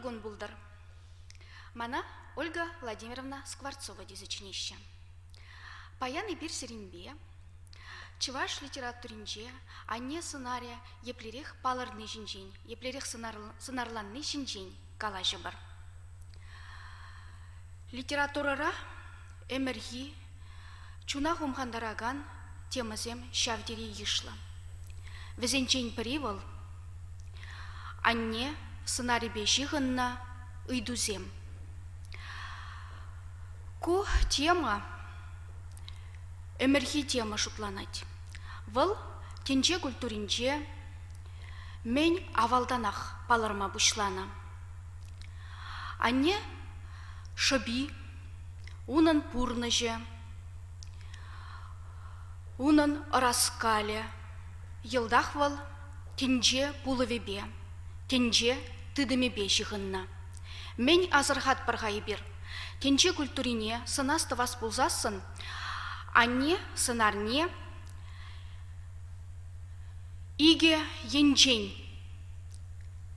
кун пултӑр. Мана Ольга Владимировна Скворцова тесе чӗнеҫҫӗ. Паян эпир сирӗнпе чӑваш литературинче анне сӑнарӗ еплерех палӑрни ҫинчен, еплерех сӑнарланни ҫинчен калаҫӑпӑр. Литературӑра ӗмӗрхи чуна хумхантаракан темӑсем ҫав тери йышлӑ. Вӗсенчен пӗри вӑл анне сӑнарӗпе ҫыхӑннӑ ыйтусем. Ку тема ӗмӗрхи тема шутланать. Вӑл тӗнче культуринче мӗн авалтанах палӑрма пуҫланӑ. Анне шӑпи, унӑн пурнӑҫӗ, унӑн ӑраскалӗ йӑлтах вӑл тӗнче пулӑвӗпе, тӗнче тытӑмӗпе ҫыхӑннӑ. Мӗн асӑрхатпӑр-ха эпир? Тӗнче культурине сӑнас-тӑвас пулсассӑн анне сӑнарне икӗ енчен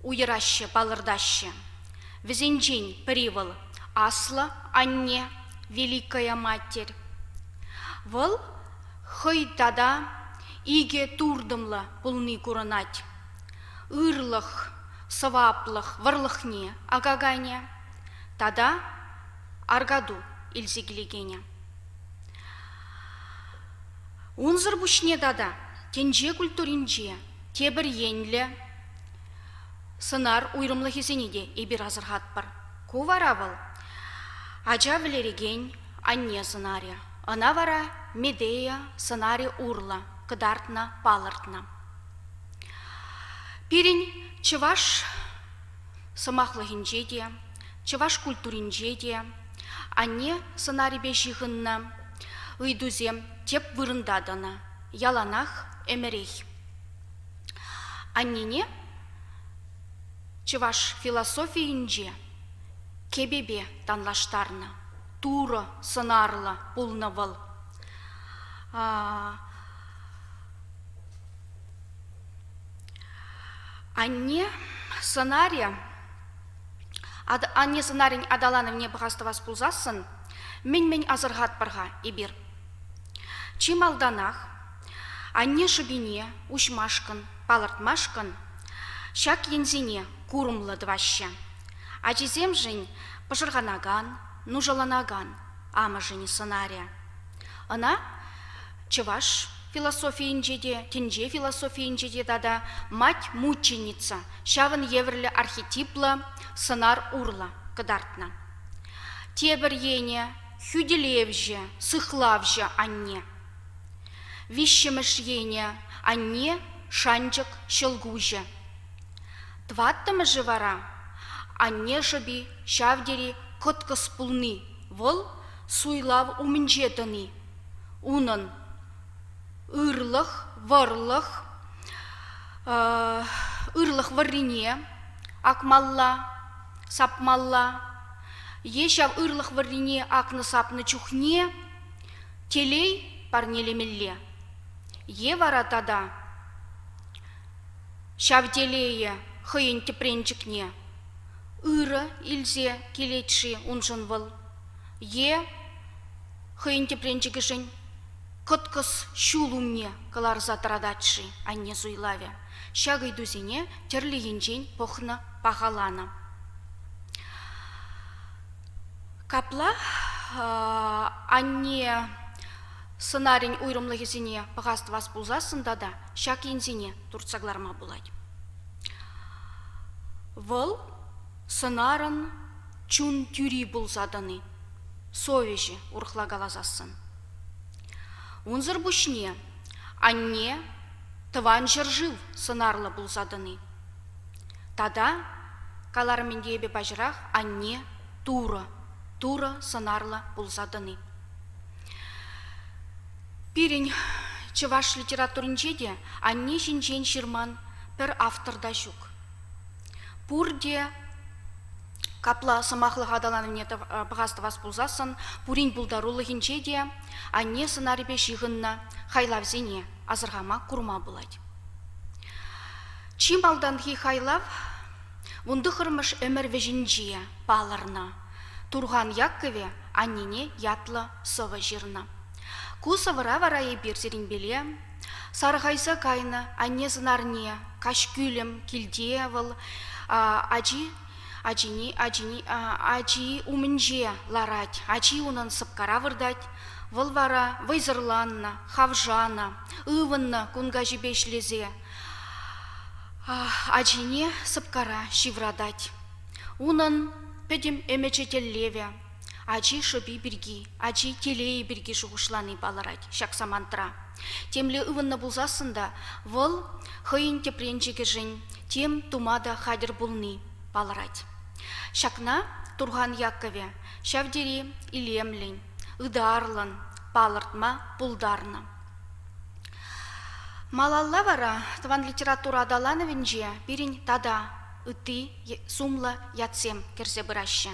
уйӑраҫҫӗ, палӑртаҫҫӗ. Вӗсенчен пӗри вӑл аслӑ анне, Великая Матерь. Вӑл хӑй тата икӗ туртӑмлӑ пулни курӑнать. Ырлӑх, сӑваплӑх вӑрлӑхне акаканӗ тата аркату илсе килекенӗ. Унсӑр пуҫне тата тӗнче культуринче тепӗр енлӗ сӑнар уйрӑмлӑхӗсене те эпир асӑрхатпӑр. Ку вара вӑл ача вӗлерекен анне сӑнарӗ. Ӑна вара Медея сӑнарӗ урлӑ кӑтартнӑ, палӑртнӑ. Пирӗн чӑваш сӑмахлӑхӗнче те, чӑваш культуринче те анне сӑнарӗпе ҫыхӑннӑ ыйтусем тӗп вырӑнта тӑнӑ, яланах ӗмӗрех. Аннене чӑваш философийӗнче кӗпепе танлаштарнӑ, Турӑ сӑнарлӑ пулнӑ вӑл. Анне сӑнарӗ анне сӑнарӗн аталанӑвне пӑхас-тӑвас пулсассӑн мӗн-мӗн асӑрхатпӑр-ха эпир? Чи малтанах анне шӑпине уҫмашкӑн, палӑртмашкӑн ҫак енсене курӑмлӑ тӑваҫҫӗ. Ачисемшӗн пӑшӑрханакан, нушаланакан амӑшӗн сӑнарӗ. Ӑна чӑваш философийӗнче те, тӗнче философийӗнче те тата мать-мученица ҫавӑн евӗрлӗ архетиплӑ сӑнар урлӑ кӑтартнӑ. Тепӗр енӗ хӳтӗлевҫӗ, сыхлавҫӑ анне. Виҫҫӗмӗш енӗ анне шанчӑк ҫӑлкуҫӗ. Тӑваттӑмӗшӗ вара анне шӑпи ҫав тери кӑткӑс пулни, вӑл суйлав умӗнче тӑни. Унӑн ырлӑх, вӑрлӑх, ырлӑх вӑррине акмалла, сапмалла е ҫав ырлӑх вӑррине акнӑ-сапнӑ чухне телей парнелемелле е вара тата ҫав телее хӑйӗн тӗпренчӗкне ырӑ илсе килет-ши уншӑн вӑл е хӑйӗн тӗпренчӗкӗшӗн кӑткӑс ҫул умне кӑларса тӑратать-ши анне суйлавӗ? Ҫак ыйтусене тӗрлӗ енчен пӑхнӑ, пахаланӑ. Капла анне сӑнарӗн уйрӑмлӑхӗсене пӑхас-тӑвас пулсассӑн тата ҫак енсене туртса кӑларма пулать. Вӑл сӑнарӑн чун тӳри пулса тӑни, совеҫӗ урӑхла каласассӑн. Унсӑр пуҫне анне Тӑван ҫӗршыв сӑнарлӑ пулса тӑни. Тата, каларӑм ӗнтӗ эпӗ паҫӑрах, анне Турӑ, Турӑ сӑнарлӑ пулса тӑни. Пирӗн чӑваш литературинче те анне ҫинчен ҫырман пӗр автор та ҫук. Пурте капла сӑмахлӑх аталанӑвне пӑхас-тӑвас пулсассӑн пурин пултарулӑхӗнче те анне сӑнарӗпе ҫыхӑннӑ хайлавсене асӑрхама, курма пулать. Чи малтанхи хайлав. Вунтӑххӑрмӗш ӗмӗр вӗҫӗнче палӑрнӑ. Турхан Яккӑвӗ аннене ятлӑ сӑвӑ ҫырнӑ. Ку сӑвӑра вара эпир сирӗнпеле сарӑхайса кайнӑ анне сӑнарне каҫкӳлӗм килте вӑл ачи ачине ачине ачи умӗнче ларать, ачи унӑн сӑпкара выртать, вӑл вара вӑйсӑрланнӑ, хавшанӑ, ывӑннӑ кун каҫипе ӗҫлесе ачине сӑпкара ҫывратать. Унӑн пӗтӗм ӗмӗчӗ-тӗллевӗ ачи шӑпи пирки, ачи телейӗ пирки шухӑшлани палӑрать ҫак самантра. Темле ывӑннӑ пулсассӑн та вӑл хӑйӗн тӗпренчӗкӗшӗн тем тума та хатӗр пулни палӑрать. Ҫакна Турхан Яккӑвӗ ҫав тери илемлӗн, ытарлӑн палӑртма пултарнӑ. Малалла вара тӑван литература аталанӑвӗнче пирӗн тата ытти сумлӑ ятсем кӗрсе пыраҫҫӗ.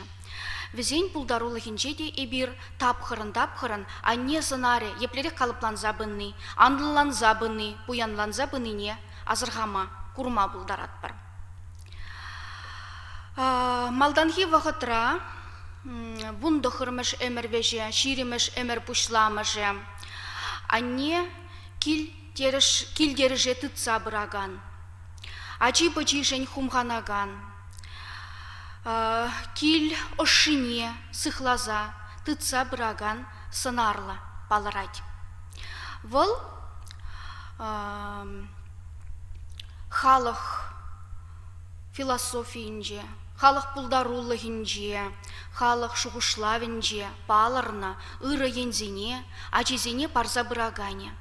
Вӗсен пултарулӑхӗнче те эпир тапхӑрӑн-тапхӑрӑн анне сӑнарӗ еплерех калӑпланса пыни, анлӑланса пыни, пуянланса пынине асӑрхама, курма пултаратпӑр. Малтанхи вӑхӑтра вунтӑххӑрмӗш ӗмӗр вӗҫӗ, ҫирӗмӗш ӗмӗр пуҫламӑшӗ анне кил килтерӗше тытса пыракан, ачи-пӑчишӗн хумханакан, кил ӑшшине сыхласа тытса пыракан сӑнарлӑ палӑрать. Вӑл халӑх философийӗнче, халӑх пултарулӑхӗнче, халӑх шухӑшлавӗнче палӑрнӑ ырӑ енсене ачисене парса пыраканӗ,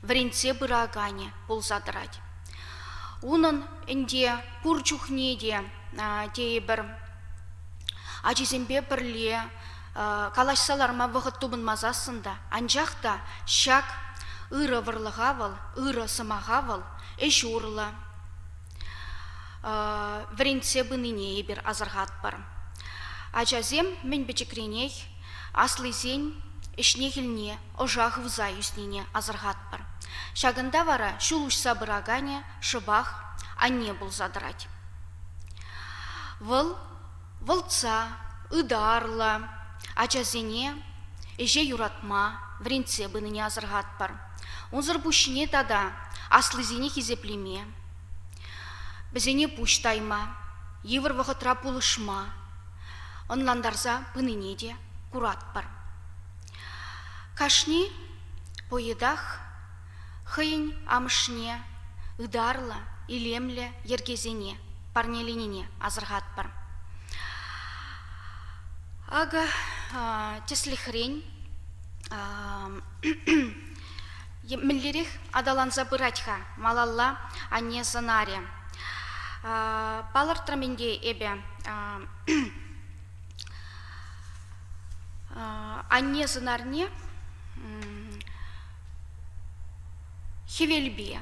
вӗрентсе пыраканӗ пулса тӑрать. Унӑн ӗнтӗ пур чухне те тейӗпӗр ачисемпе пӗрле калаҫса ларма вӑхӑт тупӑнмасассӑн та, анчах та ҫак ырӑ вӑрлӑха вӑл, ырӑ сӑмаха вӑл ӗҫ урлӑ вӗрентсе пынине эпир асӑрхатпӑр. Ачасем мӗн пӗчӗкренех аслисен ӗҫне-хӗлне ӑша хывса ӳснине асӑрхатпӑр. Ҫакӑнта вара ҫул уҫса пыраканӗ шӑпах анне пулса тӑрать. Вӑл вӑлтса, ытарлӑ ачасене ӗҫе юратма вӗрентсе пынине асӑрхатпӑр. Унсӑр пуҫне тата аслисене хисеплеме, вӗсене пуҫ тайма, йывӑр вӑхӑтра пулӑшма ӑнлантарса пынине те куратпӑр. Кашни поэтах хӑйӗн амӑшне ытарлӑ, илемлӗ йӗркесене парнеленине асӑрхатпӑр. Акӑ, тӗслӗхрен, мӗнлерех аталанса пырать-ха малалла анне сӑнарӗ. Палӑртрӑм ӗнтӗ эпӗ анне сӑнарне хӗвелпе,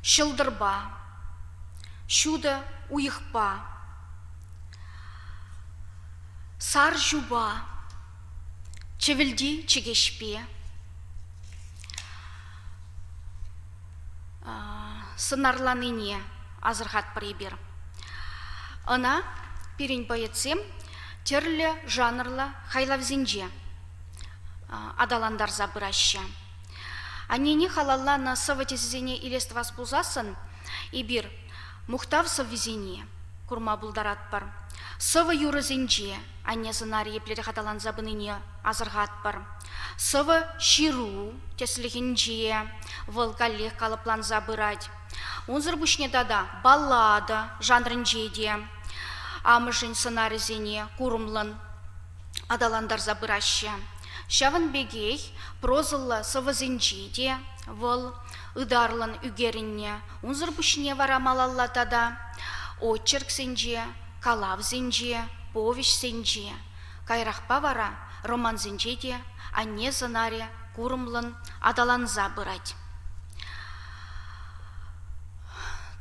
ҫӑлтӑрпа, ҫутӑ уйӑхпа, сар ҫупа, чӗвӗлти чӗкеҫпе сӑнарланине асӑрхатпӑр эпир. Ӑна пирӗн поэтсем тӗрлӗ жанрлӑ хайлавсенче аталантарса пыраҫҫӗ. Аннене халалланӑ сӑвӑ тӗсӗсене илес тӑвас пулсассӑн эпир мухтав сӑввисене курма пултаратпӑр. Сӑвӑ юрӑсенче анне сӑнарӗ еплерех аталанса пынине асӑрхатпӑр. Сӑвӑ ҫыру тӗслӗхӗнче вӑл каллех калӑпланса пырать. Унсӑр пуҫне тата баллада жанрӗнче те амӑшӗн сӑнарӗсене курӑмлӑн аталантарса пыраҫҫӗ. Ҫавӑн пекех прозӑллӑ сӑвӑсенче те вӑл ытарлӑн ӳкерӗннӗ. Унсӑр пуҫне вара малалла тата очерксенче, калавсенче, повеҫсенче, каярахпа вара романсенче те анне сӑнарӗ курӑмлӑн аталанса пырать.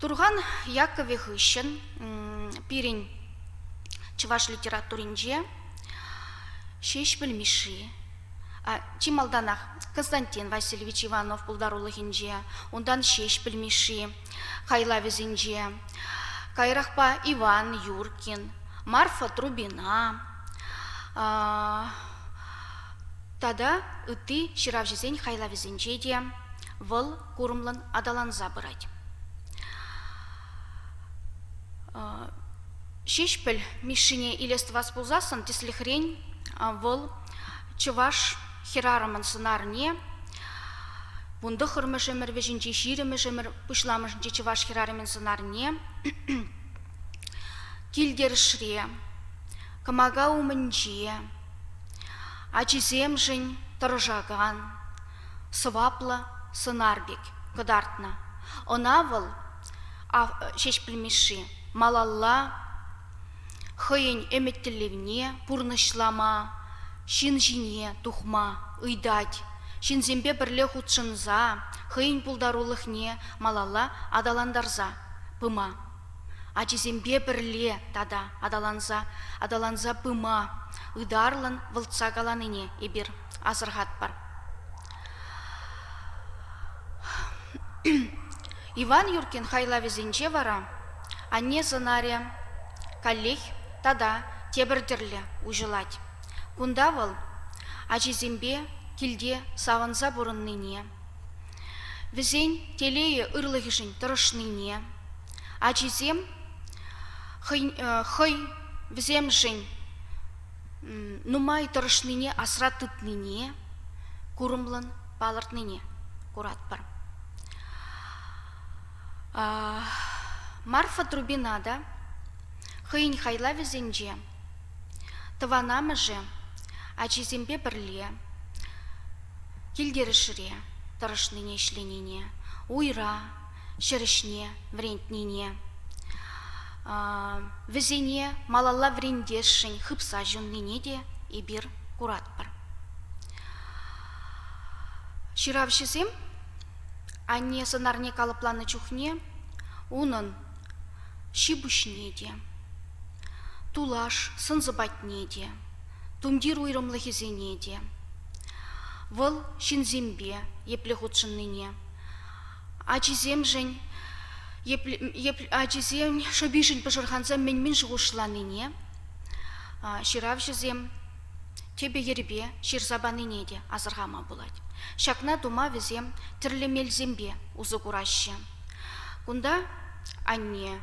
Турхан Яккӑвӗ хыҫҫӑн пирӗн чӑваш литературинче Ҫеҫпӗл Мишши, чи малтанах Константин Васильевич Иванов пултарулӑхӗнче, унтан Ҫеҫпӗл Мишши хайлавӗсенче. Каярахпа Иван Юркин, Марфа Трубина тата ытти ҫыравҫӑсен хайлавӗсенче те вӑл курӑмлӑн аталанса пырать. Ҫеҫпӗл Мишшине илес тӑвас пулсассӑн, тӗслӗхрен, вӑл чӑваш хӗрарӑмӑн сӑнарне вунтӑххӑрмӗш ӗмӗр вӗҫӗнчи ҫирӗммӗш ӗмӗр пуҫламӑшӗнчи чӑваш хӗрарӑмӗн сӑнарне килтерӗшре, кӑмака умӗнче, ачисемшӗн тӑрӑшакан сӑваплӑ сӑнар пек кӑтартнӑ. Ӑна вӑл Ҫеҫпӗл Мишши малалла хӑйӗн ӗмӗт-тӗллевне пурнӑҫлама, ҫын ҫине тухма ыйтать, ҫынсемпе пӗрле хутшӑнса хӑйӗн пултарулӑхне малалла аталантарса пыма, ачисемпе пӗрле тата аталанса аталанса пыма ытарлӑн вӑлтса каланине эпир асӑрхатпӑр. Иван Юркин хайлавӗсенче вара анне сӑнарӗ каллех тата тепӗр тӗрлӗ уҫӑлать. Кунта вӑл ачисемпе килте савӑнса пурӑннине, вӗсен телейӗ ырлӑхӗшӗн тӑрӑшнине, ачисем хӑй, хӑй вӗсемшӗн нумай тӑрӑшнине асра тытнине курӑмлӑн палӑртнине куратпӑр. Марфа Трубина та хӑйӗн хайлавӗсенче тӑван амӑшӗ ачисемпе пӗрле килтерӗшре тӑрӑшнине ӗҫленине, уйра ҫӗр ӗҫне вӗрентнине, вӗсене малалла вӗрентесшӗн хыпса ҫуннине те эпир куратпӑр. Ҫыравҫӑсем анне сӑнарне калӑпланӑ чухне унӑн ҫи-пуҫне те, тулаш сӑн-сӑпатне те, тумтир уйрӑмлӑхӗсене те, вӑл ҫынсемпе епле хутшӑннине, ачисемшӗн ачисен шӑпишӗн пӑшӑрханса мӗн-мӗн шухӑшланине ҫыравҫӑсем тӗпӗ-йӗрпе ҫырса панине те асӑрхама пулать. Ҫакна тума вӗсем тӗрлӗ мелсемпе усӑ кураҫҫӗ. Кунта анне,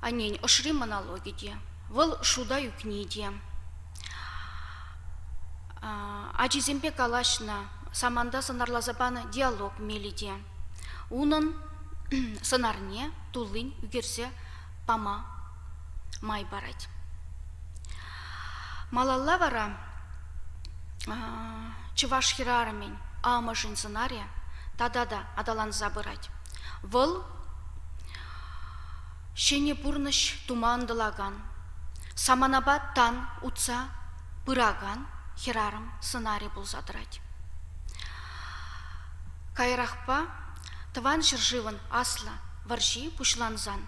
аннен ӑшри монологӗ те, вӑл шута ӳкни те, ачисемпе калаҫнӑ саманта сӑнарласа панӑ диалог мелӗ те унӑн сӑнарне туллин ӳкерсе пама май парать. Малалла вара чӑваш хӗрарӑмӗн амӑшӗн сӑнарӗ тата та аталанса пырать. Вӑл ҫӗнӗ пурнӑҫ тума ӑнтӑлакан, саманапа тан утса пыракан хӗрарӑм сӑнарӗ пулса тӑрать. Каярахпа Тӑван ҫӗршывӑн Аслӑ вӑрҫи пуҫлансан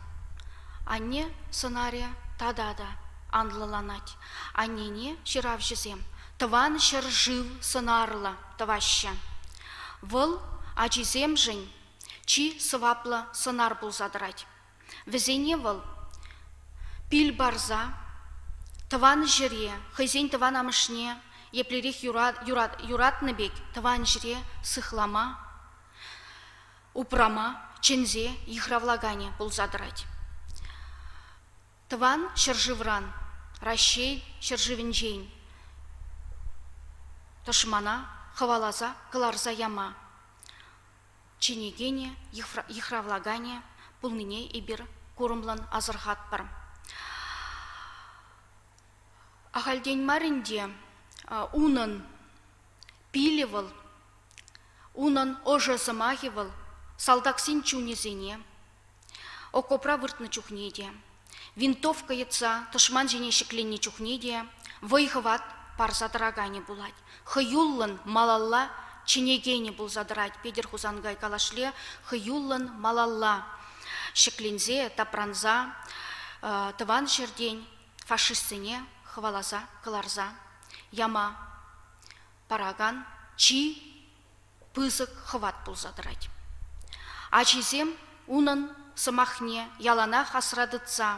анне сӑнарӗ тата та анлӑланать. Аннене ҫыравҫӑсем Тӑван ҫӗршыв сӑнарлӑ тӑваҫҫӗ. Вӑл ачисемшӗн чи сӑваплӑ сӑнар пулса тӑрать. Вӗсене вӑл пил парса тӑван ҫӗре, хӑйсен тӑван амӑшне еплерех юратнӑ пек тӑван ҫӗре сыхлама, упрама чӗнсе йыхравлаканӗ пулса тӑрать. Тӑван ҫӗршывран, Раҫҫей ҫӗршывӗнчен тӑшмана хӑваласа кӑларса яма чӗнекенӗ, йыхравлаканӗ пулнине эпир курӑмлӑн асӑрхатпӑр. Ахальтен мар ӗнтӗ унӑн пилӗ вӑл, унӑн ӑшӑ сӑмахӗ вӑл салтаксен чунӗсене Окопра выртнӑ чухне те, винтовка йӑтса тӑшман ҫине ҫӗкленнӗ чухне те вӑй-хӑват парса тӑраканӗ пулать. Хӑюллӑн малалла чӗнекенӗ пулса тӑрать Петӗр Хусанкай калашле хӑюллӑн малалла ҫӗкленсе, тапранса тӑван ҫӗртен фашистсене хӑваласа кӑларса яма паракан чи пысӑк хӑват пулса тӑрать. Ачисем унӑн сӑмахне яланах асра тытса,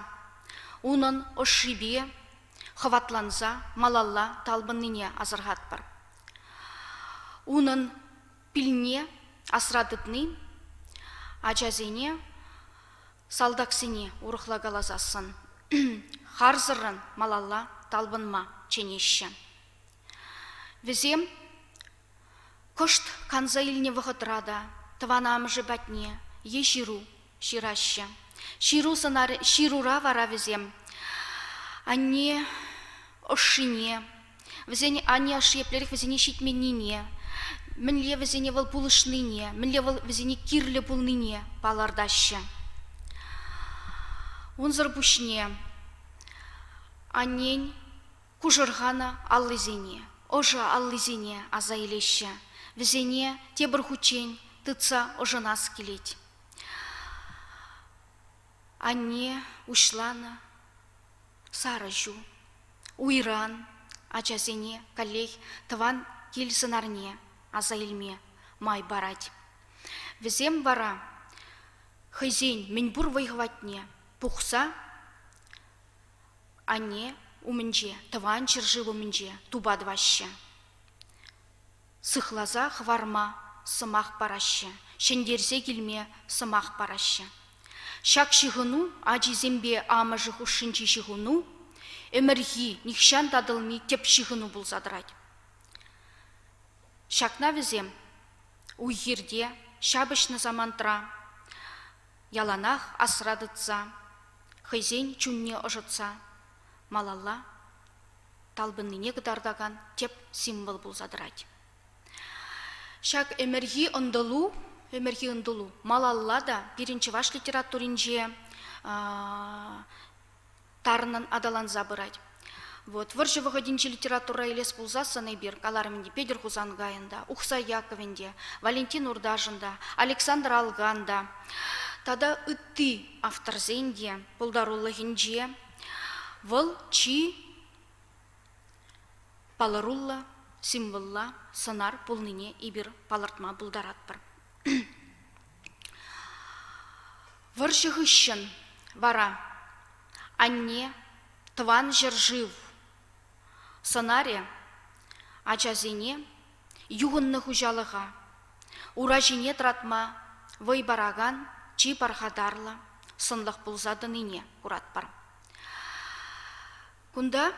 унӑн ӑшшипе хӑватланса малалла талпӑннине асӑрхатпӑр. Унӑн пилне асра тытни ачасене, салтаксене урӑхла каласассӑн, харсӑррӑн малалла талпӑнма чӗнеҫҫӗ. Вӗсем кӑшт канса илнӗ вӑхӑтра та тӑван амӑшӗ патне е ҫыру ҫыраҫҫӗ. Ҫыру сӑнарӗ ҫырура вара вӗсем анне ӑшшине, вӗсен анне ӑшши еплерех вӗсене ҫитменнине, мӗнле вӗсене вӑл пулӑшнине, мӗнле вӑл вӗсене кирлӗ пулнине палӑртаҫҫӗ. Унсӑр пуҫне аннен кушӑрханӑ аллисене, ӑшӑ аллисене аса илеҫҫӗ, вӗсене тепӗр хутчен тытса ӑшӑнас килет. Анне уҫланӑ сарӑ ҫу, уйран ачасене каллех тӑван кил сӑнарне аса илме май парать. Вӗсем вара хӑйсен мӗнпур вӑй-хӑватне пухса анне умӗнче, тӑван ҫӗршыв умӗнче тупа тӑваҫҫӗ. Сыхласа хӑварма сӑмах параҫҫӗ, ҫӗнтерсе килме сӑмах параҫҫӗ. Ҫак ҫыхӑну ачисемпе амӑшӗ хушшинчи ҫыхӑну ӗмӗрхи нихҫан татӑлми тӗп ҫыхӑну пулса тӑрать. Ҫакна вӗсем уй-хирте ҫапӑҫнӑ самантра яланах асра тытса, хӑйсен чунне ӑшӑтса малалла талпӑннине кӑтартакан тӗп символ пулса тӑрать. Ҫак ӗмӗрхи ӑнтӑлу, ӗмӗрхи ӑнтӑлу малалла та пирӗн чӑваш литературинче тарӑннӑн аталанса пырать. Вот вӑрҫӑ вӑхӑтӗнчи литература илес пулсассӑн эпир каларӑм ӗнтӗ Петӗр Хусанкайӑн та, Ухсай Яковӗн те, Валентин Урташӑн та, Александр Алган та тата ытти авторсен те пултарулӑхӗнче вӑл чи палӑруллӑ, символла сӑнар пулнине эпир палӑртма пултаратпӑр. Вӑрҫӑ хыҫҫӑн вара анне Тӑван ҫӗршыв сӑнарӗ ачасене юхӑннӑ хуҫалӑха ура ҫине тӑратма вӑй паракан чи пархатарлӑ сӑнлӑх пулса тӑнине куратпӑр. Кунта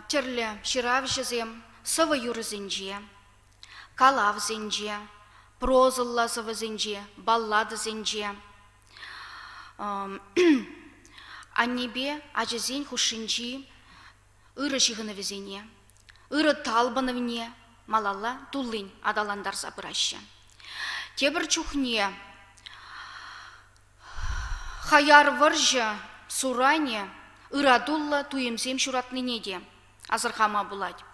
тӗрлӗ ҫыравҫӑсем сӑвӑ-юрӑсенче, калавсенче, прозӑлла сӑвӑсенче, балладӑсенче аннепе ачасен хушшинчи ырӑ ҫыхӑнӑвӗсене, ырӑ талпӑнӑвне малалла туллин аталантарса пыраҫҫӗ. Тепӗр чухне хаяр вӑрҫӑ суранӗ ыратуллӑ туйӑмсем ҫуратнине те асӑрхама пулать.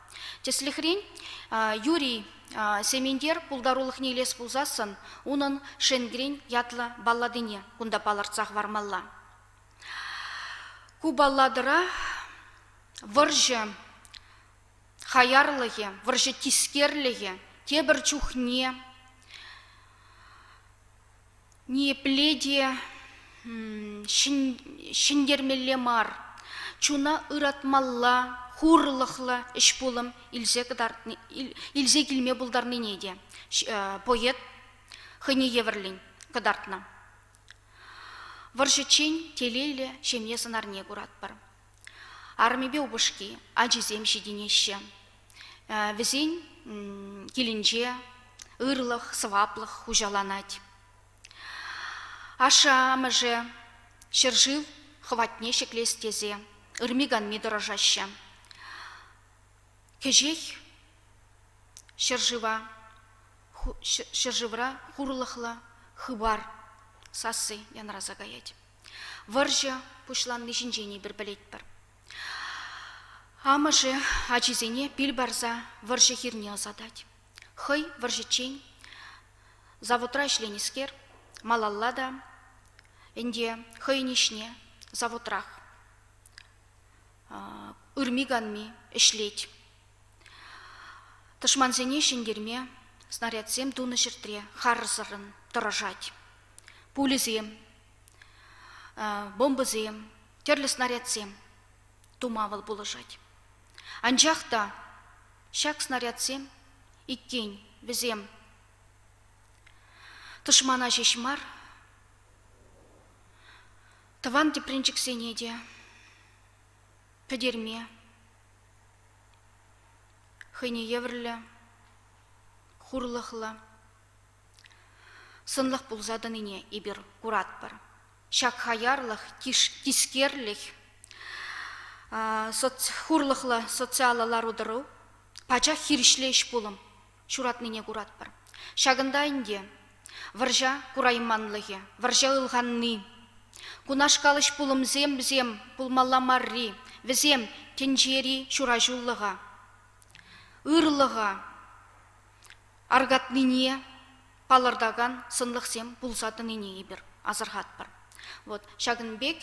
Тӗслӗхрен, Юрий Сементер пултарулӑхне илес пулсассӑн унӑн «Шенгрен» ятлӑ балладине кунта палӑртса хӑвармалла. Ку балладӑра вӑрҫӑ хаярлӑхӗ, вӑрҫӑ тискерлӗхӗ тепӗр чухне ниепле те ҫӗнтермелле мар, чуна ыратмалла, хурлӑхлӑ ӗҫ-пулӑм илсе кӑтартни, илсе килме пултарнине те поэт хӑйне евӗрлӗн кӑтартнӑ. Вӑрҫӑччен телейлӗ ҫемье сӑнарне куратпӑр. Арӑмӗпе упӑшки, ачисем ҫитӗнеҫҫӗ. Вӗсен килӗнче ырлӑх, сӑваплӑх хуҫаланать. Ашшӗ-амӑшӗ ҫӗршыв хӑватне ҫӗклес тесе ырми-канми тӑрӑшаҫҫӗ. Кӗҫех ҫӗршыва ҫӗршывра хурлӑхлӑ хыпар сасси янраса каять. Вӑрҫӑ пуҫланни ҫинчен эпир пӗлетпӗр. Амӑшӗ ачисене пил парса вӑрҫӑ хирне ӑсатать. Хӑй вӑрҫӑччен заводра ӗҫленӗскер малалла та ӗнтӗ хӑйӗн ӗҫне заводрах ырми-канми ӗҫлет. Тӑшмансене ҫӗнтерме снарядсем тунӑ ҫӗртре харсӑррӑн тӑрӑшать. Пульӑсем. Бомбӑсем, тӗрлӗ снарядсем тума вӑл пулӑшать. Анчах та ҫак снарядсем иккен вӗсем тӑшмана ҫеҫ мар, тӑван тӗпренчӗксене те пӗтерме хӑйне евӗрлӗ хурлӑхлӑ сӑнлӑх пулса тӑнине эпир куратпӑр. Ҫак хаярлӑх, тискерлӗх, хурлӑхлӑ социаллӑ лару-тӑру пачах хирӗҫле ӗҫ-пулӑм ҫуратнине куратпӑр. Ҫакӑнта ӗнтӗ вӑрҫа курайманлӑхӗ, вӑрҫа ылханни, кунашкал ӗҫ-пулӑмсем вӗсем пулмалла марри, вӗсем тӗнчери ҫураҫуллӑха, ырлӑха аркатнине палӑртакан сӑнлӑхсем пулса тӑнине эпир асӑрхатпӑр. Вот ҫакӑн пек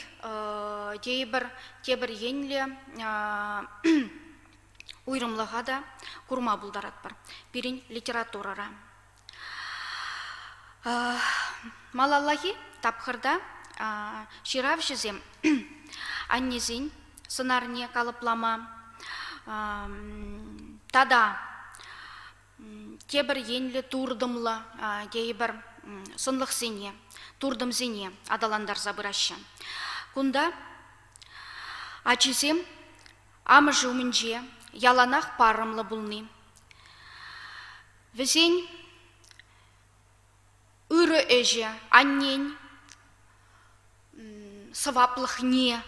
тейӗпӗр тепӗр енлӗ уйрӑмлӑха та курма пултаратпӑр пирӗн литературӑра. Малаллахи тапхӑрта ҫыравҫӑсем аннесен сӑнарне калӑплама тата тепӗр енлӗ туртӑмлӑ тейӗпӗр сӑнлӑхсене, туртӑмсене аталантарса пыраҫҫӗ. Кунта ачисем амӑшӗ умӗнче яланах парӑмлӑ пулни, вӗсен ырӑ ӗҫӗ аннен сӑваплӑхне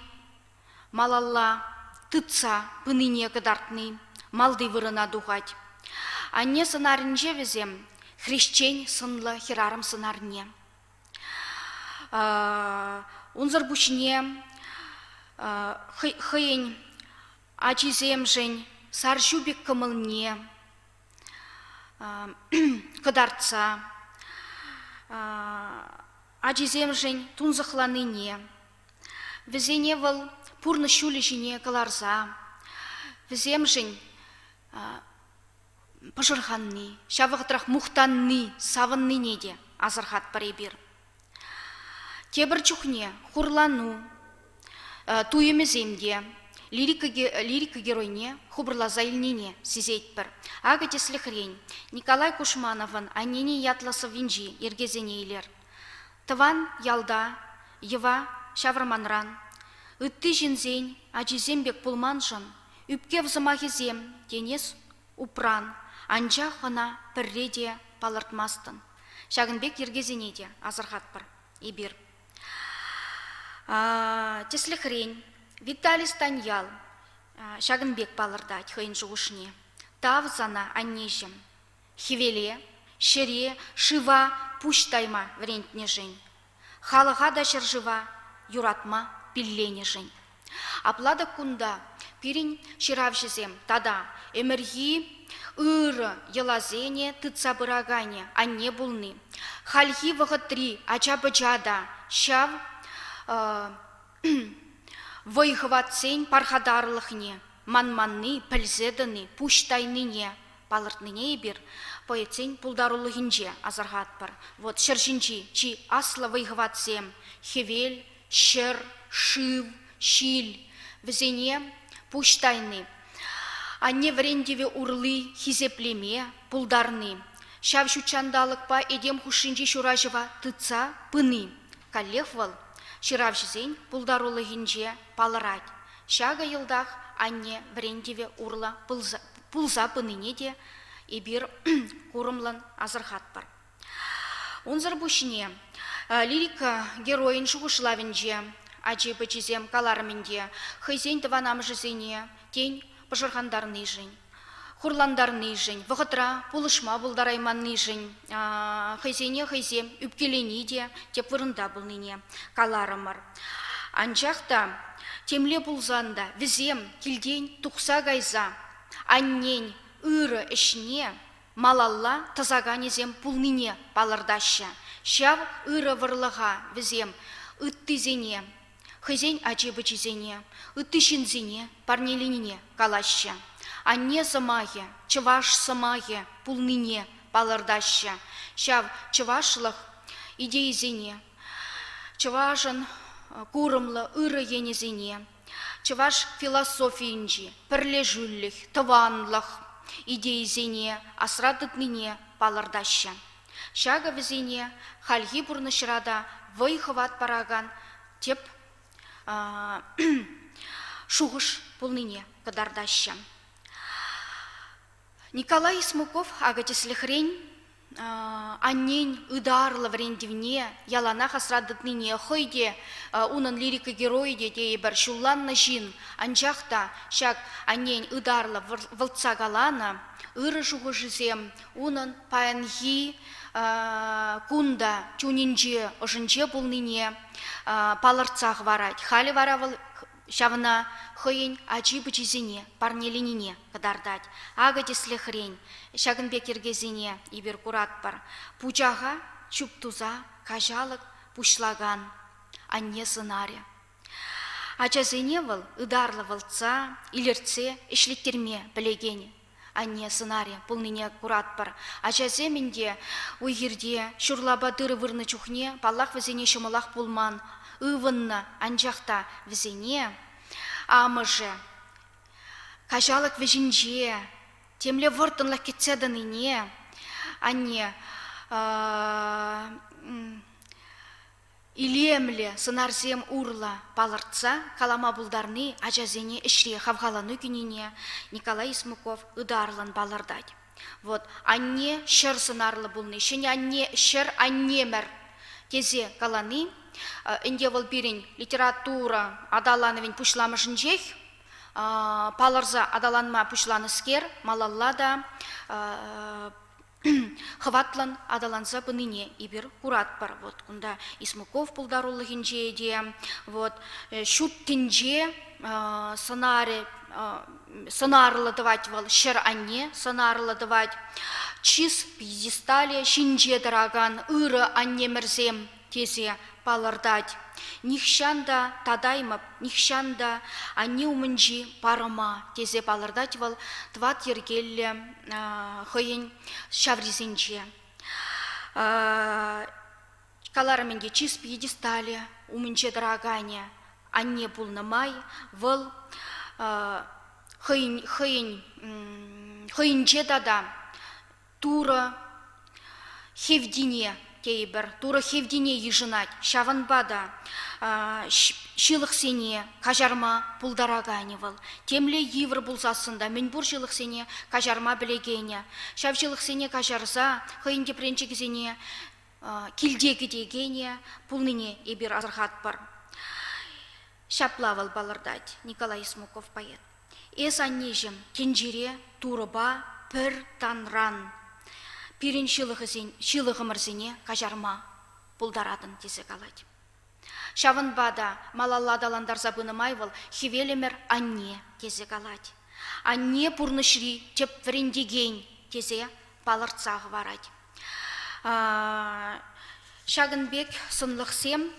малалла тытса пынине кӑтартни малти вырӑна тухать. Анне сӑнарӗнче вӗсем хресчен сӑнлӑ хӗрарӑм сӑнарне. Унсӑр пуҫне хӑйӗн ачисемшӗн сар ҫу пек кӑмӑлне кӑтартса ачисемшӗн тунсӑхланине, вӗсене вӑл пурнӑҫ ҫулӗ ҫине кӑларса вӗсемшӗн пӑшӑрханни, ҫав вӑхӑтрах мухтанни, савӑннине те асӑрхатпӑр эпир. Тепӗр чухне хурлану туйӑмӗсем те лирика, лирика геройне хупӑрласа илнине сисетпӗр. Акӑ тӗслӗхрен, Николай Кушмановӑн «Аннене» ятлӑ сӑввинчи йӗркесене илер. Тӑван ялта йӑва ҫавӑрманран, ытти ҫынсен ачисем пек пулманшӑн ӳпкев сӑмахӗсем тенес упран, анчах ӑна пӗрре те палӑртмастӑн. Ҫакӑн пек йӗркесене те асӑрхатпӑр эпир. Тӗслӗхрен, Виталий Станьял ҫакӑн пек палӑртать хӑйӗн шухӑшне. Тав сана, аннеҫӗм, хӗвеле, ҫӗре, шыва пуҫ тайма вӗрентнӗшӗн. Халӑха та ҫӗршыва юратма пилленӗшӗн. Апла-тӑк кунта пирӗн ҫыравҫӑсем тата ӗмӗрхи ырӑ йӑласене тытса пыраканӗ анне пулни, хальхи вӑхӑтри ача-пӑча та ҫав вӑй-хӑватсен пархатарлӑхне манманни, пӗлсе тӑни, пуҫ тайнине палӑртнине эпир поэтсен пултарулӑхӗнче асӑрхатпӑр. Вот ҫӗр ҫинчи чи аслӑ вӑй-хӑватсем хӗвел, ҫӗр, шыв, ҫил, вӗсене пуҫ тайни, анне вӗрентӗвӗ урли хисеплеме пултарни, ҫав ҫутҫанталӑкпа этем хушшинчи ҫураҫӑва тытса пыни каллех вӑл ҫыравҫӑсен пултарулӑхӗнче палӑрать. Ҫакӑ йӑлтах анне вӗрентӗвӗ урлӑ пулса пынине те эпир курӑмлӑн асӑрхатпӑр. Унсӑр пуҫне лирика геройӗн шухӑшлавӗнче ачи-пӑчисем каларӑм ӗнтӗ, хӑйсен тӑван амӑшӗсене, тен, пӑшӑрхантарнишӗн, хурлантарнишӗн, вӑхӑтра пулӑшма пултарайманнишӗн хӑйсене хӑйсем ӳпкелени те тӗп вырӑнта пулнине каларӑмӑр. Анчах та темле пулсан та вӗсем килтен тухса кайса аннен ырӑ ӗҫне малалла тӑсаканӗсем пулнине палӑртаҫҫӗ. Ҫав ырӑ вӑрлӑха вӗсем ыттисене, хӑйсен ачи-пӑчисене, ытти ҫынсене парнеленине калаҫҫӗ. Анне сӑмахӗ чӑваш сӑмахӗ пулнине палӑртаҫҫӗ. Ҫав чӑвашлӑх идейисене чӑвашӑн. курӑмлӑ ырӑ енӗсене, чӑваш философийӗнчи пӗрлешӳлӗх, тӑванлӑх идейисене асра тытнине палӑртаҫҫӗ. Ҫакӑ вӗсене хальхи пурнӑҫра та вӑй-хӑват паракан тӗп шухӑш пулнине кӑтартаҫҫӗ. Николай Исмуков акӑ тӗслӗхрен аннен ытарлӑ вӗрентӗвне яланах асра тытнине хӑй те унӑн лирика геройӗ те тейӗпӗр ҫулланнӑ ҫын, анчах та ҫак аннен ытарлӑ вӑлтса каланӑ ырӑ шухӑшӗсем унӑн паянхи кун та чунӗнче, ӑшӗнче пулнине палӑртса хӑварать. Халӗ вара вӑл ҫавна хӑйӗн ачи-пӑчисене парнеленине кӑтартать. Акӑ тӗслӗхрен, ҫакӑн пек йӗркесене эпир куратпӑр. Пучаха чуптуса каҫалӑк пуҫлакан анне сӑнарӗ. Ачасене вӑл ытарлӑ вӑлтса, илӗртсе ӗҫлеттерме пӗлекен анне сӑнарӗ пулнине куратпӑр. Ачасем ӗнтӗ уй-хирте ҫурлапа тырӑ вырнӑ чухне, паллах, вӗсене ҫӑмӑлах пулман, ывӑннӑ, анчах та вӗсене амӑшӗ каҫалӑк вӗҫӗнче темле вӑрттӑнлӑх кӗтсе тӑнине анне Илемлӗ сӑнарсем урлӑ палӑртса калама пултарни ачасене ӗҫре хавхалану кӳнине Николай Исмуков ытарлӑн палӑртать. Вот анне ҫӗр сӑнарлӑ пулни, ҫӗнӗ анне ҫӗр аннемӗр тесе калани ӗнтӗ вӑл пирӗн литература аталанӑвӗн пуҫламӑшӗнчех палӑрса аталанма пуҫланӑскер малалла та хӑватлӑн аталанса пынине эпир куратпӑр. Вот кунта Исмуков пултарулӑхӗнче те, вот ҫут тӗнче сӑнарӗ сӑнарлӑ тӑвать вӑл, ҫӗр-анне сӑнарлӑ тӑвать. Чыс пьедесталӗ ҫинче тӑракан ырӑ аннемӗрсем тесе палӑртать. Нихҫан та татаймӑп, нихҫан та анне умӗнчи парӑма, тесе палӑртать вӑл тӑват йӗркеллӗ хӑйӗн ҫаврисенче. Каларӑм ӗнтӗ, чыс пьедесталӗ умӗнче тӑраканӗ анне пулнӑ май вӑл хӑйӗн хӑйӗн хӑйӗнче тата Турӑ хевтине тейӗпӗр, Турӑ хевтине йышӑнать. Ҫавӑнпа та ҫылӑхсене каҫарма пултараканӗ вӑл. Темле йывӑр пулсассӑн та мӗнпур ҫылӑхсене каҫарма пӗлекенӗ. Ҫав ҫылӑхсене каҫарса хӑйӗн тӗпренчӗкӗсене килте кӗтекенӗ пулнине эпир асӑрхатпӑр. Ҫапла вӑл палӑртать Николай Исмуков поэт. Эс, аннеҫӗм, тӗнчере Турӑпа пӗр танран пирӗн ҫылӑхӗсен ҫылӑхӑмӑрсене каҫарма пултаратӑн тесе калать. Ҫавӑнпа та малалла аталантарса пынӑ май вӑл хӗвелӗмӗр анне тесе калать. Анне пурнӑҫри тӗп вӗрентекен тесе палӑртса хӑварать. Ҫакӑн пек сӑнлӑхсем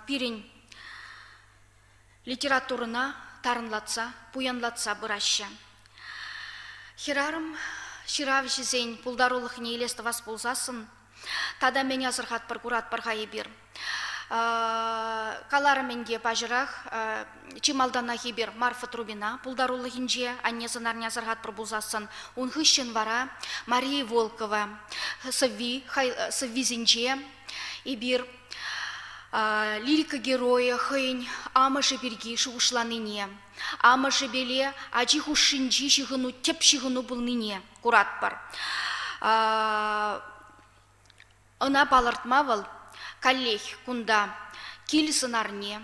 пирӗн литературӑна тарӑнлатса, пуянлатса пыраҫҫӗ. Хӗрарӑм ҫыравҫӑсен пултарулӑхне илес тӑвас пулсассӑн тата мӗн асӑрхатпӑр, куратпӑр-ха эпир? Каларӑм ӗнтӗ паҫӑрах, чи малтанах эпир Марфа Трубина пултарулӑхӗнче анне сӑнарне асӑрхатпӑр пулсассӑн, ун хыҫҫӑн вара Мария Волкова сӑвви, сӑввисенче эпир лирика геройӗ хӑйӗн амӑшӗ пирки шухӑшланине, амӑшӗпеле ачи хушшинчи ҫыхӑну тӗп ҫыхӑну пулнине куратпӑр. Ӑна палӑртма вӑл каллех кунта кил сӑнарне,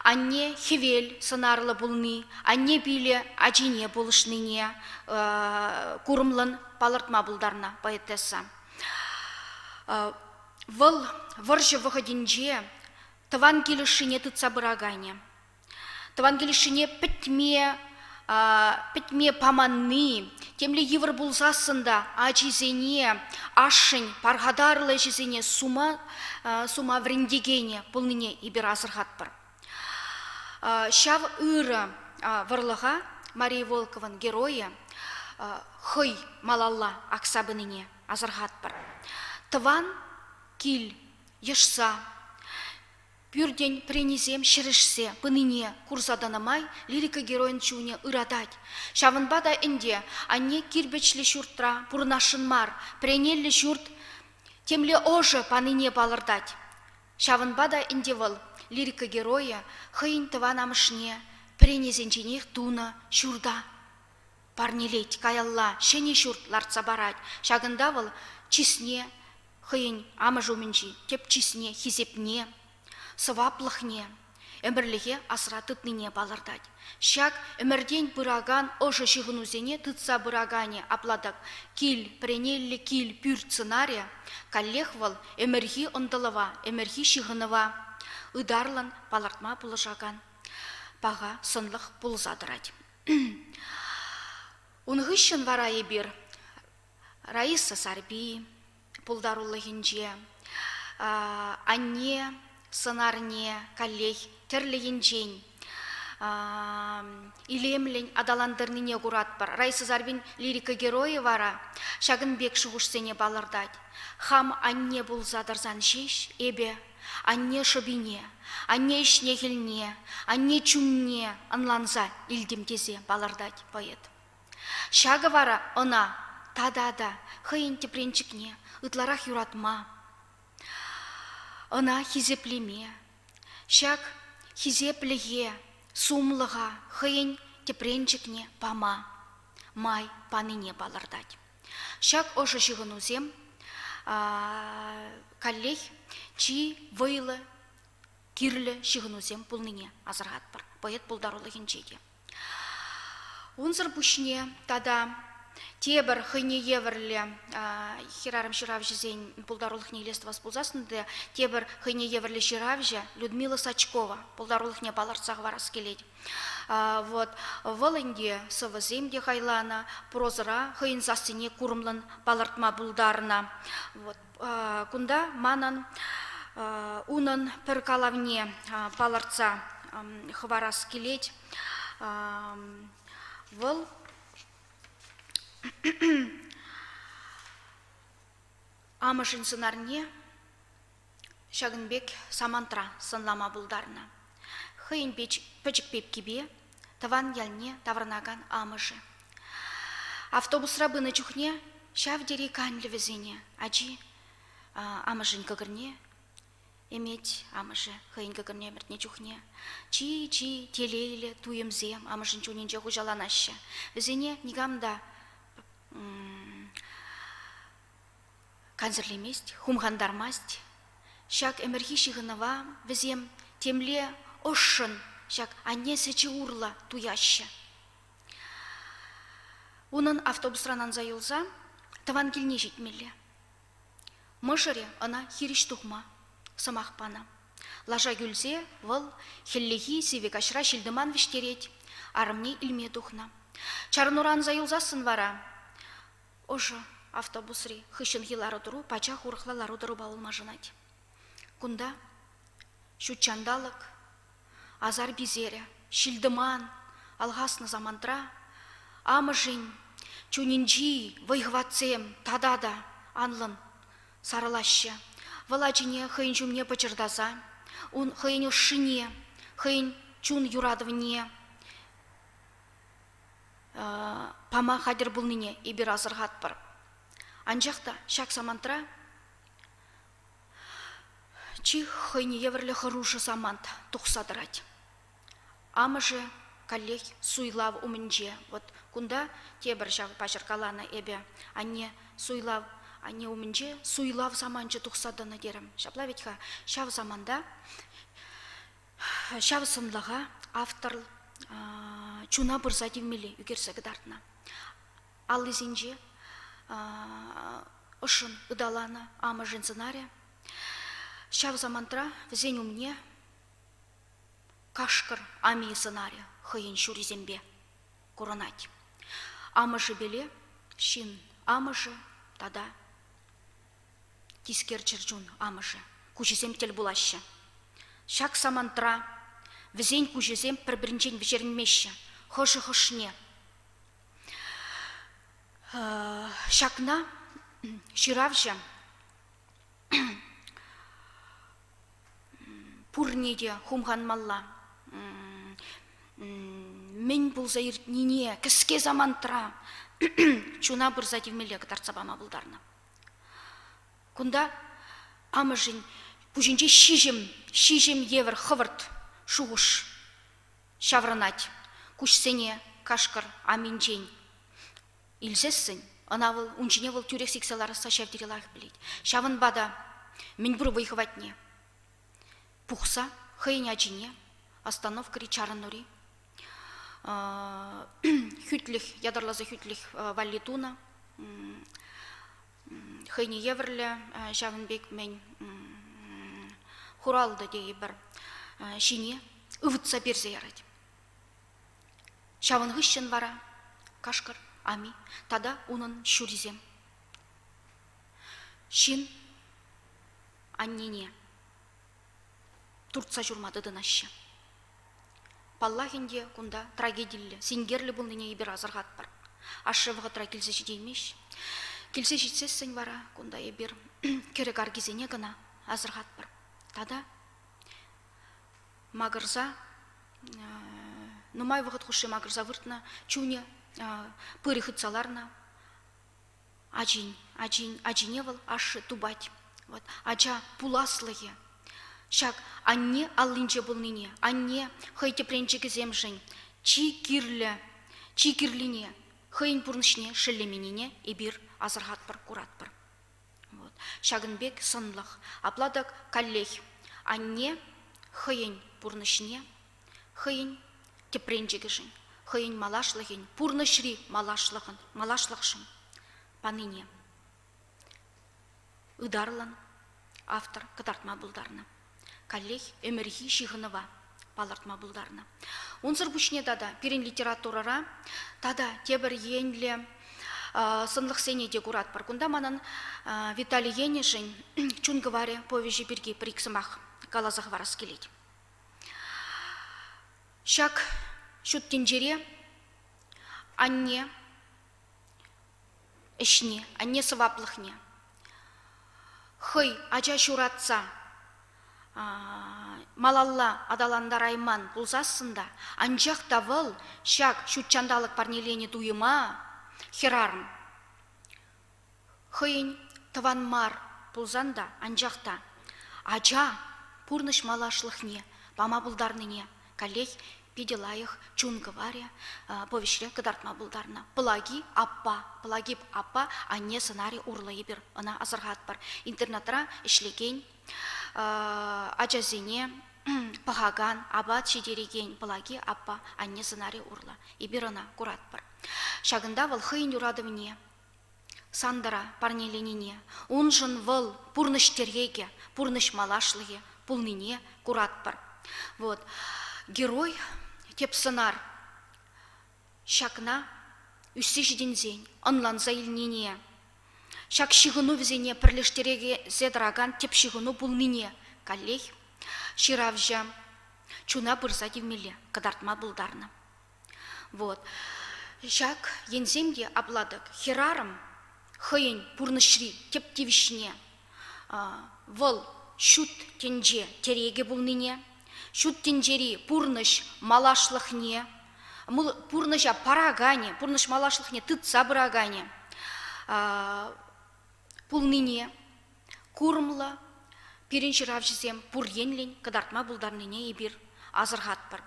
анне хӗвел сӑнарлӑ пулни, анне пилӗ ачине пулӑшнине курӑмлӑн палӑртма пултарнӑ поэтесса. Вӑл вӑрҫӑ вӑхӑтӗнче тӑван кил ӑшшине тытса пыраканӗ. Тӑван кил ӑшшине пӗтме пӗтме паманни, темле йывӑр пулсассӑн та ачисене ашшӗн пархатарлӑ ӗҫӗсене сума сума вӗрентекенӗ пулнине эпир асӑрхатпӑр. Ҫав ырӑ вӑрлӑха Мария Волкован геройӗ хӑй малалла акса пынине асӑрхатпӑр. Тӑван кил йӑшса. Пӳртӗн пӗренисем ҫӗрӗшсе пынине курса тӑнӑ май лирика геройӗн чунӗ ыратать. Ҫавӑнпа та ӗнтӗ анне кирпӗчлӗ ҫуртра пурӑнасшӑн мар, пӗренеллӗ ҫурт темле ӑшӑ панине палӑртать. Ҫавӑнпа та ӗнтӗ вӑл, лирика геройӗ, хӑйӗн тӑван амӑшне пӗренесенченех тунӑ ҫурта парнелет, каялла ҫӗнӗ ҫурт лартса парать. Ҫакӑнта вӑл чысне хӑйӗн амӑшӗ умӗнчи тӗп чысне, хисепне, сӑваплӑхне ӗмӗрлӗхе асра тытнине палӑртать. Ҫак ӗмӗртен пыракан ӑшӑ ҫыхӑнусене тытса пыраканӗ апла-тӑк кил, пӗренеллӗ кил пӳрт сӑнарӗ, каллех вӑл ӗмӗрхи ӑнтӑлӑва, ӗмӗрхи ҫыхӑнӑва ытарлӑн палӑртма пулӑшакан паха сӑнлӑх пулса тӑрать. Ун хыҫҫӑн вара эпир Раиса Сарпи пултарулӑхӗнче анне сӑнарне каллех тӗрлӗ енчен илемлӗн аталантарнине куратпӑр. Раиса Сарпин лирика геройӗ вара ҫакӑн пек шухӑшсене палӑртать. Хам анне пулса тӑрсан ҫеҫ эпӗ анне шӑпине, анне ӗҫне-хӗлне, анне чунне ӑнланса илтӗм тесе палӑртать поэт. Ҫакӑ вара ӑна тата та хӑйӗн тӗпренчӗкне ытларах юратма, ӑна хисеплеме, ҫак хисеплӗхе, сумлӑха хӑйӗн тӗпренчӗкне пама май панине палӑртать. Ҫак ӑшӑ ҫыхӑнусем каллех чи вӑйлӑ кирлӗ ҫыхӑнусем пулнине асӑрхатпӑр поэт пултарулӑхӗнче те. Унсӑр пуҫне тата тепӗр хӑйне евӗрлӗ хӗрарӑм ҫыравҫӑсен пултарулӑхне илес тӑвас пулсассӑн та тепӗр хӑйне евӗрлӗ ҫыравҫӑ Людмила Сачкова пултарулӑхне палӑртса хӑварас килет. Вот вӑл ӗнтӗ сӑвӑсем те хайланӑ, прозӑра хӑйӗн сассине курӑмлӑн палӑртма пултарнӑ. Вот кунта манӑн унӑн пӗр калавне палӑртса хӑварас килет. Вӑл амӑшӗн сӑнарне ҫакӑн пек самантра сӑнлама пултарнӑ. Хӑйӗн пӗчӗк пепкипе тӑван ялне таврӑнакан амӑшӗ. Автобусра пынӑ чухне ҫав тери канлӗ вӗсене. Ачи амӑшӗн кӑкӑрне ӗмет, амӑшӗ хӑйӗн кӑкӑрне ӗмӗртнӗ чухне чи-чи телейлӗ туйӑмсем амӑшӗн чунӗнче хуҫаланаҫҫӗ. Вӗсене никам та кансӗрлемест, хумхантармасть. Ҫак ӗмӗрхи ҫыхӑнӑва вӗсем темле ӑшшӑн ҫак анне сӗчӗ урлӑ туяҫҫӗ. Унӑн автобусран анса юлса тӑван килне ҫитмелле. Мӑшӑрӗ ӑна хирӗҫ тухма сӑмах панӑ. Лаша кӳлсе вӑл хӗллехи сивӗ каҫра ҫил-тӑман вӗҫтерет, арӑмне илме тухнӑ. Чарӑнура анса юлсассӑн вара ӑшӑ автобусри хыҫҫӑнхи лару-тӑру пачах урӑхла лару-тӑрупа ылмашӑнать. Кунта ҫутҫанталӑк асар-писерӗ, ҫил-тӑман алхаснӑ самантра амӑшӗн чунӗнчи вӑй-хӑватсем тата та анлӑн сарӑлаҫҫӗ. Вӑл ачине хӑйӗн ҫумне пӑчӑртаса, ун хӑйӗн ӑшшине, хӑйӗн чун юратӑвне пама хатӗр пулнине эпир асӑрхатпӑр. Анчах та ҫак самантра чи хӑйне евӗрлӗ хӑрушӑ самант тухса тӑрать. Амӑшӗ каллех суйлав умӗнче. Вот кунта тепӗр ҫав паҫӑр каланӑ эпӗ анне суйлав анне умӗнче суйлав саманчӗ тухса тӑнӑ терӗм. Ҫапла вӗт-ха ҫав саманта Ҫав сӑнлӑха автор чуна пырса тивмелле ӳкерсе кӑтартнӑ. Аллисенче ӑшшӑн ыталанӑ амӑшӗн сӑнарӗ. Ҫав самантра вӗсен умне кашкӑр ами сӑнарӗ хӑйӗн ҫурисемпе курӑнать. Амӑшӗпеле ҫын амӑшӗ тата тискер чӗрчун амӑшӗ куҫӗсем тӗл пулаҫҫӗ. Ҫак самантра вӗсен куҫӗсем пӗр-пӗринчен вӗҫерӗнмеҫҫӗ, хӑшӗ хӑшне. Ҫакна ҫыравҫӑ. пурне те хумханмалла. Мӗн пулса иртнине кӗске самантра чуна пырса тивмелле кӑтартса пама пултарнӑ. Кунта амӑшӗн пуҫӗнче ҫиҫӗм, ҫиҫӗм евӗр хӑвӑрт шухӑш ҫаврӑнать. Куҫсене кашкӑр аминчен илсессӗн ӑна вӑл ун ҫине вӑл тӳрех сиксе ларасса ҫав тери лайӑх пӗлет. Ҫавӑнпа та мӗнпур вӑй-хӑватне пухса хӑйӗн ачине остановкӑри чарӑнури хӳтлӗх ятарласа хӳтлӗх валли тунӑ хӑйне евӗрлӗ ҫавӑн пек мӗн хуралтӑ тейӗпӗр ҫине ывӑтса персе ярать. Ҫавӑн хыҫҫӑн вара кашкӑр ами тата унӑн ҫурисем ҫын аннене туртса ҫурма тытӑнаҫҫӗ. Паллах ӗнтӗ, кунта трагедиллӗ, синкерлӗ пулнине эпир асӑрхатпӑр. Ашшӗ вӑхӑтра килсе ҫитеймест. Килсе ҫитсессӗн вара кунта эпир кӗрӗк аркисене кӑна асӑрхатпӑр. Тата макӑрса, нумай вӑхӑт хушши макӑрса выртнӑ, чунӗ пырӗ хытса ларнӑ. Ачин, ачин, ачине вӑл ашшӗ тупать. Вот ача пуласлӑхӗ ҫак анне аллинче пулнине, анне хӑй тӗпренчӗкӗсемшӗн чи кирлӗ, чи кирлине, хӑйӗн пурнӑҫне шеллеменнине эпир асӑрхатпӑр, куратпӑр. Вот. Ҫакӑн пек сӑнлӑх. Апла-тӑк каллех анне хӑйӗн пурнӑҫне хӑйӗн тӗпренчӗкӗшӗн, хӑйӗн малашлӑхӗн, пурнӑҫри малашлӑхӑн, малашлӑхшӑн панине ытарлӑн автор кӑтартма пултарнӑ. Каллех ӗмӗрхи ҫыхӑнӑва палӑртма пултарнӑ. Унсӑр пуҫне тата пирӗн литературӑра тата тепӗр енлӗ сӑнлӑхсене те куратпӑр. Кунта манӑн Виталий Енӗшӗн Чун кӑварӗ повеҫӗ пирки пӗр-ик сӑмах каласа хӑварас килет. Ҫак ҫут тӗнчере анне ӗҫне, анне сӑваплӑхне хӑй ача ҫуратса малалла аталантарайман пулсассӑн та, анчах та вӑл ҫак ҫутҫанталӑк парнеленӗ туйӑма хӗрарӑм Хӑйӗн тӑван мар пулсан та, анчах та ача пурнӑҫ малашлӑхне пама пултарнине каллех питӗ лайӑх чун кӑварӗ повеҫре кӑтартма пултарнӑ. Пӑлаки аппа, Пӑлаки аппа анне сӑнарӗ урлӑ эпир ӑна асӑрхатпӑр. Интернатра ӗҫлекен ачасене пӑхакан, апат ҫитерекен Пӑлаки аппа анне сӑнарӗ урлӑ эпир ӑна куратпӑр. Ҫакӑнта вӑл хӑйӗн юратӑвне Сантӑра парнеленине, уншӑн вӑл пурнӑҫ тӗрекӗ, пурнӑҫ малашлӑхӗ пулнине куратпӑр. Вот. Герой, тӗп сӑнар ҫакна ӳссе ҫитӗнсен ӑнланса илнине, ҫак ҫыхӑну вӗсене пӗрлештерсе тӑракан тӗп ҫыхӑну пулнине каллех ҫыравҫӑ чуна пырса тивмелле кӑтартма пултарнӑ. Вот. Ҫак енсем те апла-тӑк хӗрарӑм хӑйӗн пурнӑҫри тӗп тивӗҫне вӑл ҫут тӗнче тӗрекӗ пулнине, ҫут тӗнчери пурнӑҫ малашлӑхне, пурнӑҫа параканӗ, пурнӑҫ малашлӑхне тытса пыраканӗ пулнине курӑмлӑ пирӗн ҫыравҫӑсем пур енлӗн кӑтартма пултарнине эпир асӑрхатпӑр.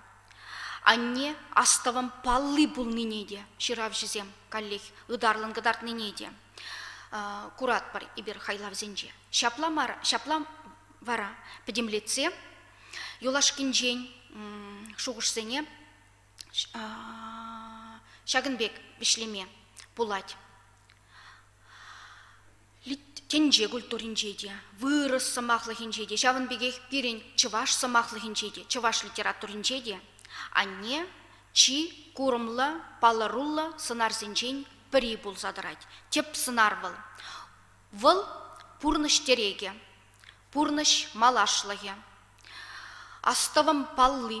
Анне астӑвӑм палли пулнине те ҫыравҫӑсем каллех ытарлӑн кӑтартнине те куратпӑр эпир хайлавсенче. Ҫапла мар, ҫапла вара пӗтӗмлетсе юлашкинчен шухӑшсене ҫакӑн пек вӗҫлеме пулать. Тӗнче культуринче те, вырӑс сӑмахлӑхӗнче те, ҫавӑн пекех пирӗн чӑваш сӑмахлӑхӗнче те, чӑваш литературинче те анне чи курӑмлӑ, палӑруллӑ сӑнарсенчен пӗри пулса тӑрать. Тӗп сӑнар вӑл. Вӑл пурнӑҫ тӗрекӗ, пурнӑҫ малашлӑхӗ, астӑвӑм палли.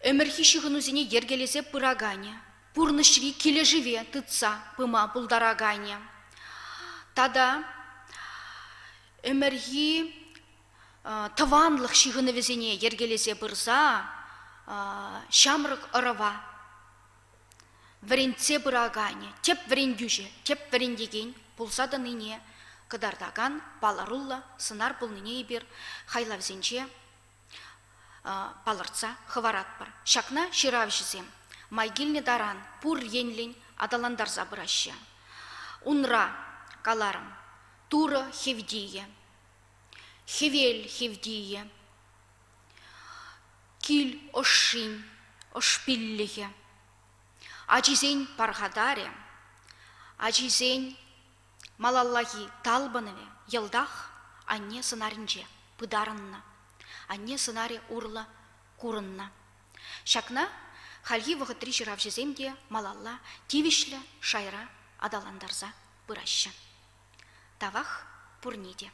Ӗмӗрхи ҫыхӑнусене йӗркелесе пыраканӗ, пурнӑҫри килӗшӗве тытса пыма пултараканӗ тата ӗмӗрхи. тӑванлӑх ҫыхӑнӑвӗсене йӗркелесе пырса ҫамрӑк ӑрӑва вӗрентсе пыраканӗ, тӗп вӗрентӳҫӗ, тӗп вӗрентекен пулса тӑнине кӑтартакан палӑруллӑ сӑнар пулнине эпир хайлавсенче палӑртса хӑваратпӑр. Ҫакна ҫыравҫӑсем май килнӗ таран пур енлӗн аталантарса пыраҫҫӗ. Унра, каларӑм, Турӑ хевтийӗ, хӗвел хевтийӗ, кил ӑшшин ӑшпиллӗхӗ, ачисен пархатарӗ, ачисен малаллахи талпӑнӑвӗ йӑлтах анне сӑнарӗнче пытарӑннӑ, анне сӑнарӗ урлӑ курӑннӑ. Ҫакна хальхи вӑхӑтри ҫыравҫӑсем те малалла тивӗҫлӗ шайра аталантарса пыраҫҫӗ. Тавах пурне те.